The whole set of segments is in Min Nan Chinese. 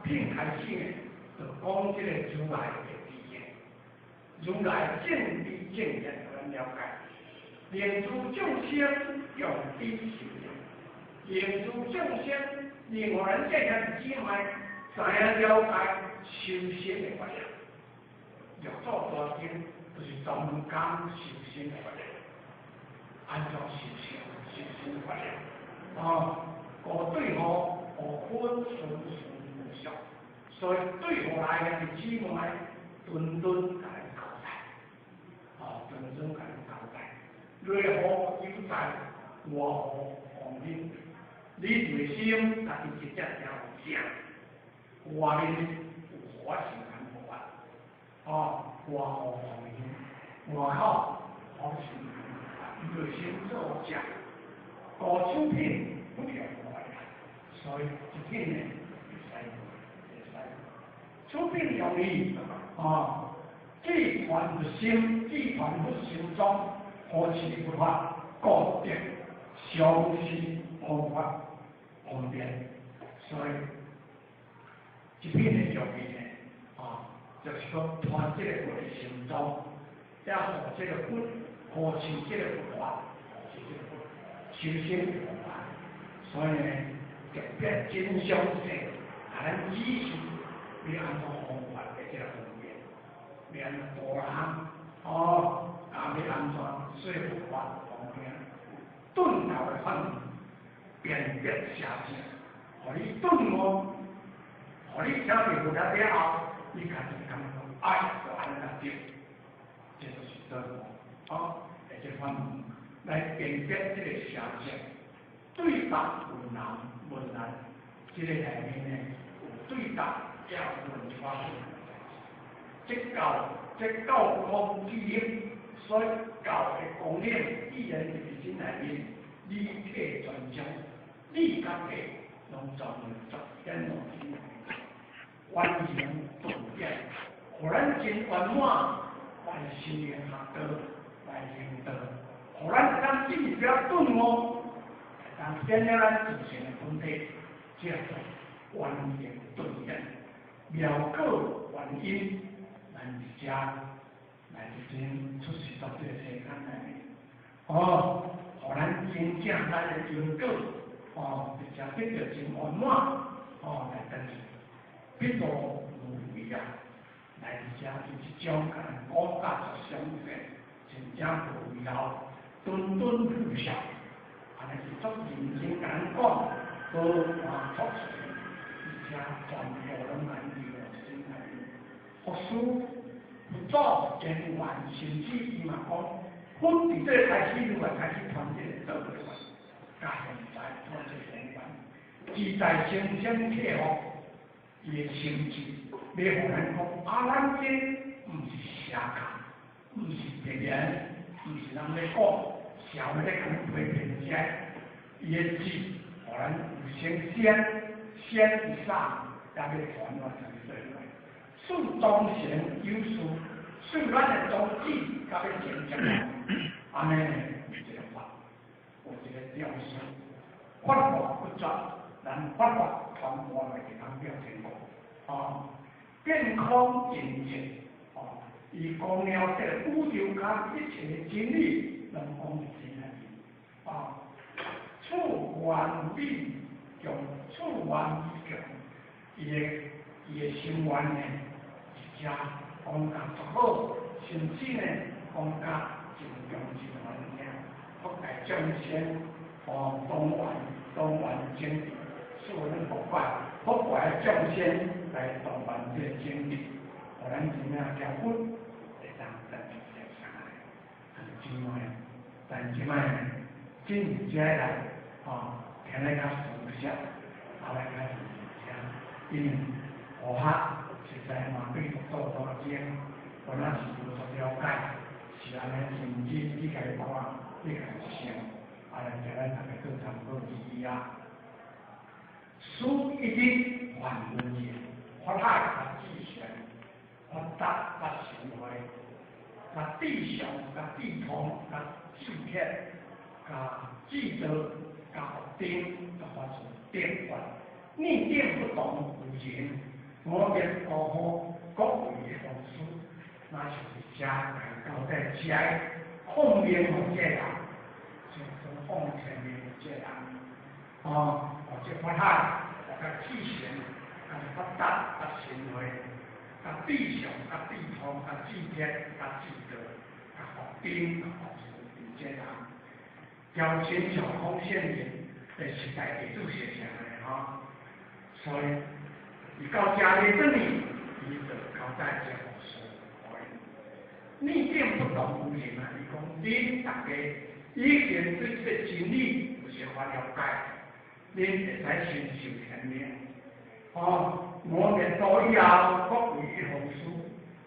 品開始呢，就講這個如來的知見，如來正知正見，咱了解。令諸眾生共彼修行，令諸眾生，令予咱這兄弟姊妹知影了解修行的法力。六祖大經就是專門講修行的法力，按怎修行，修行的法力。啊，故對號無分順順無相，所以對予來兄弟姊妹，頓頓共咱交代，啊，頓頓共咱交代。內何有在，外何防心？你內心家己直接聽有聲，外面有火是難無法，啊，外何防心？外口火是內心做正，高手品不用來，所以一品呢會使會使。此品用意啊，智傳佛心，智傳佛心中。護持佛法，各得相似方法方便，所以這品的用意呢，啊，就是講傳這個佛的心宗，也予這個佛護持這個佛法，護持這個佛修行的方法，所以呢，特別真詳細，共咱指示欲按怎方法的這個方便，欲按怎度人，哦。啊！欲按怎說佛法方便，頓教的法門，辨別邪正，予你頓悟，予你聽著佛了後，你家己感覺愛就按呢對，這就是頓悟啊！這法門來辨別這個邪正，對答問難問難，這個內面呢有對答也有問法，這教空智力。所以教的功能，語言的心內面，理體全將，理佮體攏專門作顯露出來，完成頓變，予咱真圓滿來修行學道，來行道，予咱會當進一步頓悟，會當顯了咱自性的本體，這做完成頓變，妙果原因，咱佇遮。來佇這出世到這個世間內面，哦，予咱真正咱的因果，哦，佇遮得著真圓滿，哦，來轉去，彼度無為啊，來佇遮伊這種共咱講甲足詳細，真正無為後，頓頓付曉，按呢是足認真共咱講，無換出世，而且全部攏按佇心內面，佛師。佛祖真願甚至伊嘛講，佛佇這開始如來開始傳這個道的話，到現在傳這個方法，自在生生契合伊的心智，欲予咱講，啊，咱這毋是邪教，毋是別言，毋是人咧講，社會咧共批評這，伊的智，予咱有先先先一上，也欲傳落去對來。四忠誠有事，四咱的宗旨較欲前進，按呢有一個法，有一個標識，法法不絕，咱法法傳播來會當變成功，啊，變空淨淨，啊，伊講了這個宇宙間一切的真理，攏講佇這內面，啊，處願美強，處願美強，伊的心願呢？遮講甲足好，甚至呢講甲真強真環境，福大眾生哦，當願當願證得，所以咱佛法福大眾生來當願這個證得，予咱真正交佛會當得這個來。姊妹，但這擺進入這來，哦，聽來較熟悉，啊來較是因為佛學實在嘛對佛祖大經，我若是無所了解，是按呢認真去共看，去共想，啊來叫咱逐家做參考之一啊。此一日梵文字，法海佮智旋，法達佮神會，佮智相、佮智通、佮智鐵、佮智道、佮定、佮法師定法，念定不動，有情，我便高呼各位的法师，若像伫遮来交代遮放命予这人，像说放生命予这人，哦，或者法海，佮智贤，佮法达，佮神会，佮智祥，佮智通，佮智铁，佮智德，佮法丁，佮法师，这人，交亲像空性灵的时代弟子写下来吼，所以伊到遮咧转去，伊就交代這法師予𪜶。你並不懂有情啊！伊講恁逐家已經對這個真理有小可了解，恁會使承受天命。哦，我滅度以後，各為一方師，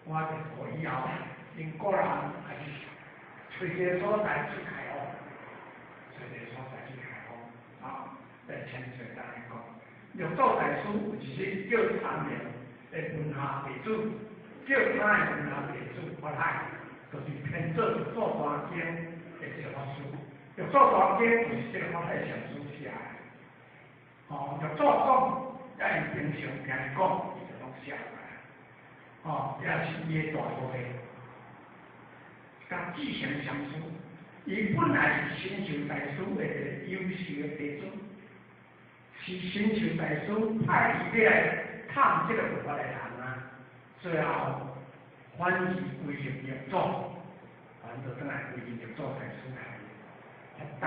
我滅度以後，恁個人愛去揣一個所在去開悟，揣一個所在去開悟啊！來親像當來講，六祖大師有一日叫參明的門下弟子，叫他的門下弟子法海，就是編做六祖壇經的這個法師。六祖壇經就是這個法海禪師寫的。哦，六祖講，也伊平常聽伊講，伊就攏寫落來。哦，也是伊的大徒弟。佮智賢禪師，伊本來是神秀大師的一個優秀的弟子，是神秀大師派伊來探這個佛法的人啊，最後反而歸入六祖，反就轉來歸入六祖大師內面。法達，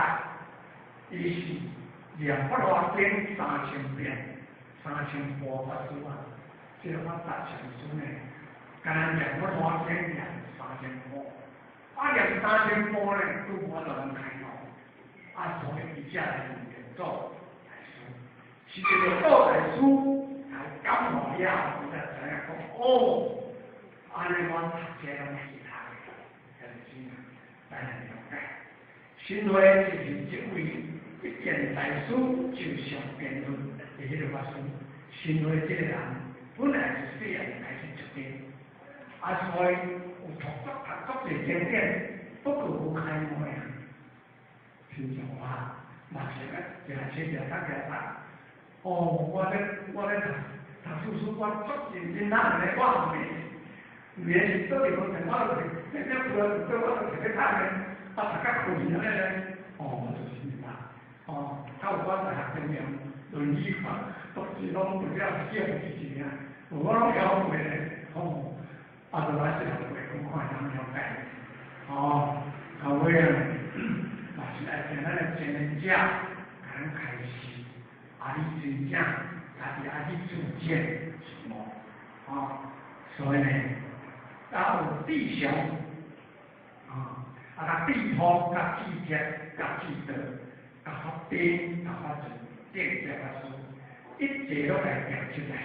伊是念法華經3000遍，3000部法師啊，這個法達禪師呢，敢若念法華經念3000部。啊，念3000部呢，都無法度通開悟，啊，所以伊才來問六祖大師，是這六祖大師來感悟了後，伊才知影講，哦，按呢我讀這攏是他的，就是咱來了解。神會就是這位一見大師就上辯論的彼個法師，神會這個人本來是細漢就開始讀經，啊，所以有讀足讀足濟經典，不過無開悟啊。親像我，嘛是咧，定書定讀定讀。哦，我咧讀讀書書，我足認真讀咧，我毋會，毋會是倒地方上，我就是那這不對，我就摕咧讀咧，啊讀甲困安尼咧。哦，我就是明白。哦，較有我大學經驗，論語嘛，讀字攏有了寫字爾，無我攏曉背咧。哦，啊，就來細漢背，講看會當了解。哦，到尾啊，嘛是愛聽咱的前人者，共咱開示，啊，你真正家己愛去自證是無？哦，所以呢，啊有智祥，啊，啊佮智通、佮智鐵、佮智德、佮法丁、佮法順、等這法師，一切攏來調出來。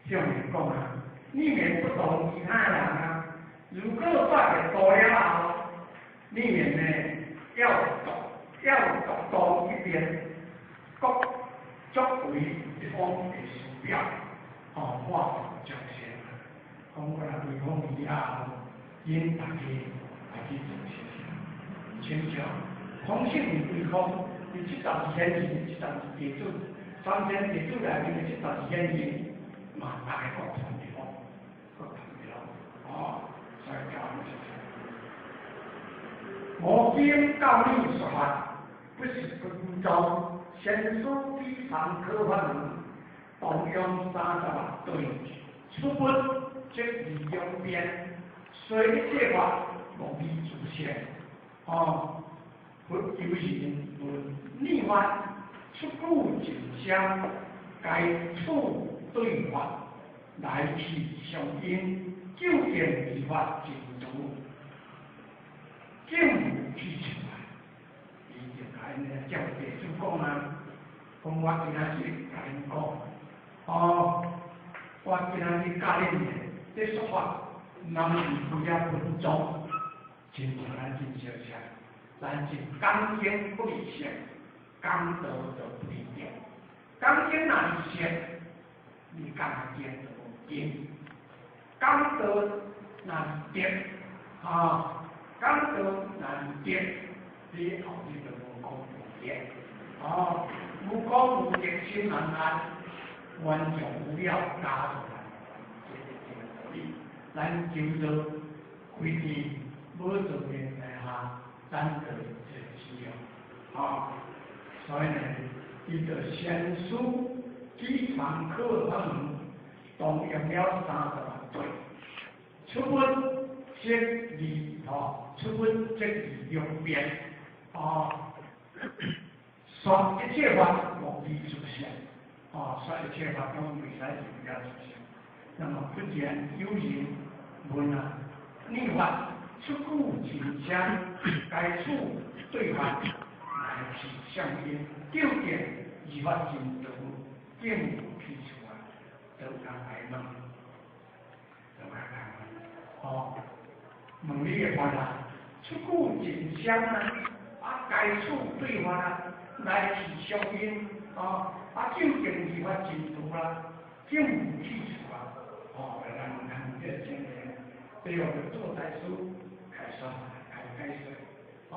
向伊講啊，你們不同其他人啊，如果發覺多了後，你們呢要獨當一面，各作為一方的師表，哦，化度眾生。講我若歸空以後，𪜶大家來去做事情。親像空性靈歸空，伊這陣是顯現，這陣是弟子，3000弟子內面的這陣是顯現，嘛大家各傳一方，各傳一方，哦，所以教阮是。我今教你說法，不是分宗，先師比上可法門，動用36對，出不即離兩邊，所以一切法無離自性。哦，佛猶是問逆法，出句盡相，該處對法，來去相應，究竟依法淨土，正無去出來。伊就共𪜶咧叫弟子講啊，講我今仔日共恁講，哦，我今仔日教恁咧，這說法，毋是規個分宗，親像咱真相像，咱是講經不離色，講道就不離德。講經若離色，你講經就無經；講道若離德，啊，講道若離德，你後日就無功無德。哦，無功無德心難安。完全有了加入咱，這個這個道理。咱求道規定無做的底下，咱就這個使用，啊，所以呢，伊就先師起參考法門，動用了三十六對，出不即離吼，出不即離六變，啊，說一切法無離自相，啊，說一切法攏袂使離了自相。那麼不見有人問啊，你法出句真相，該處對法來去相應，究竟二法真道，竟無去處啊，都有人來問，都有人來問，哦，問你的法啊，出句真相啊，啊，該處對法啊，來去相應，啊，啊，究竟二法真道啊，竟無去處啊，哦，來問問這個情形，比如做大師開說開解釋，哦，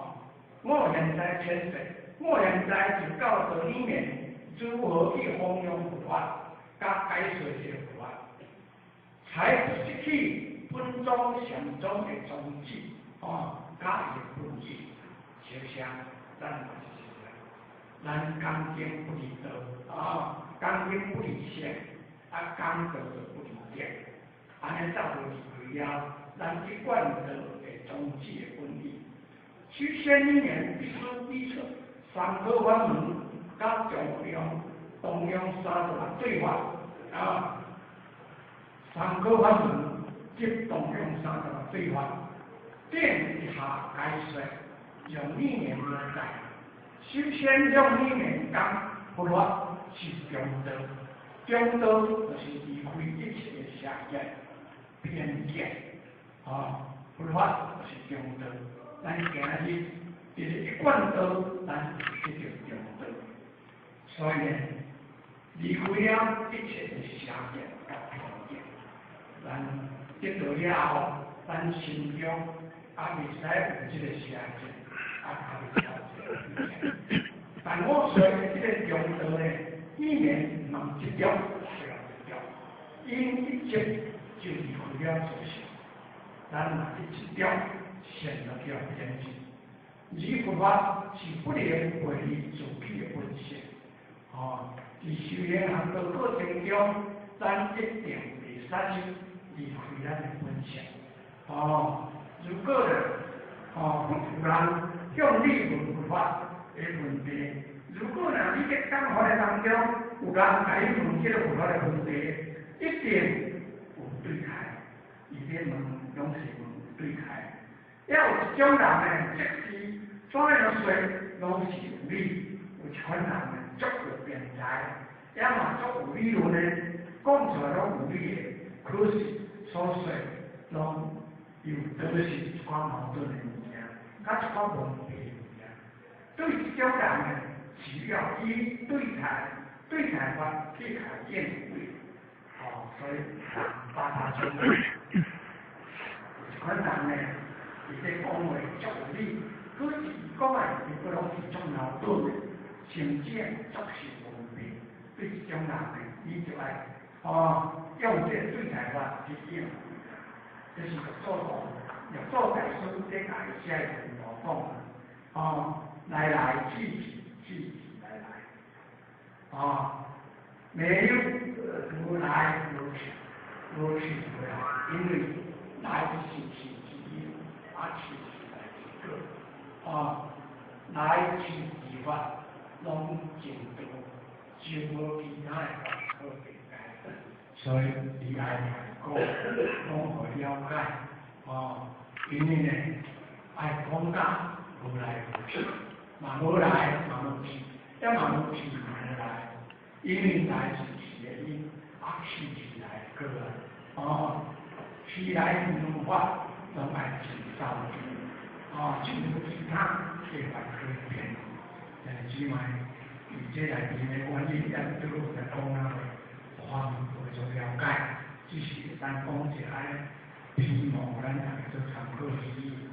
我現在詮釋，我現在就教導裡面如何去弘揚佛法，佮解說這個佛法，才不失去本宗禪宗的宗旨，哦，佮伊的本意，就像咱嘛是這樣，咱講經不離道，啊，講經不離聖，啊，講道就不離德，按呢走無離開了，咱一貫道的宗旨的本意。首先裡面必須比出三科法門，佮重用動用三十六對法，啊，三科法門即動用三十六對法，頂一下解說，用語言來解。首先用語言講佛法是中道，中道就是離開一切的邪見、偏見，啊，佛法就是中道。咱今日佇咧一貫道，咱得著中道。所以呢，離開了一切的邪見佮偏見，咱得到了後，咱心中也袂使有這個邪見，也袂使有這個偏見。但我說的這個中道呢，裡面毋執著，不要執著，因一執就離開了自性。咱若一執著，陷入叫偏執。而佛法是不能背離自己的本性，哦，佇修行行道過程中，咱一定袂使離開咱的本性。哦，如果呢，哦，有人向你問佛法的問題，如果呢，你佇講法的當中，有人共你問這個佛法的問題，一定有對開，伊咧問攏是問對開。也有一種人呢，即使怎樣說攏是有理，有一款人呢，足有辯才，也嘛足有理論的，講出來攏有理的，可是所說攏又都是一寡矛盾的物件，佮一寡問題的物件。對這種人呢，只要以對待對待法去來應對，哦，所以八大種，有一款人呢，伊咧講話足有理，可是伊講的全部攏是足矛盾的，甚至足是問題。對這種人呢，你就愛哦用這個對待法去應對。這是六祖六祖大師咧共伊寫的文講，哦，來來去去去去來來，哦，沒有無來無去，無去無來，因為來是去之因，啊去是來之果，啊，來去之法攏淨道，就無其他的法可辯解，所以你愛講，攏予了解，哦，因為呢，愛講甲無來無去，嘛無來嘛無去，也嘛無去嘛無來，因為來是去的因，啊去是來的果啊，哦，去來兩法攏愛盡掃除，哦，就無其他的法可以辯。姊妹，佇這內面的原因，咱對來講啊，話會做了解，只是咱講一下皮毛，咱大家做參考而已。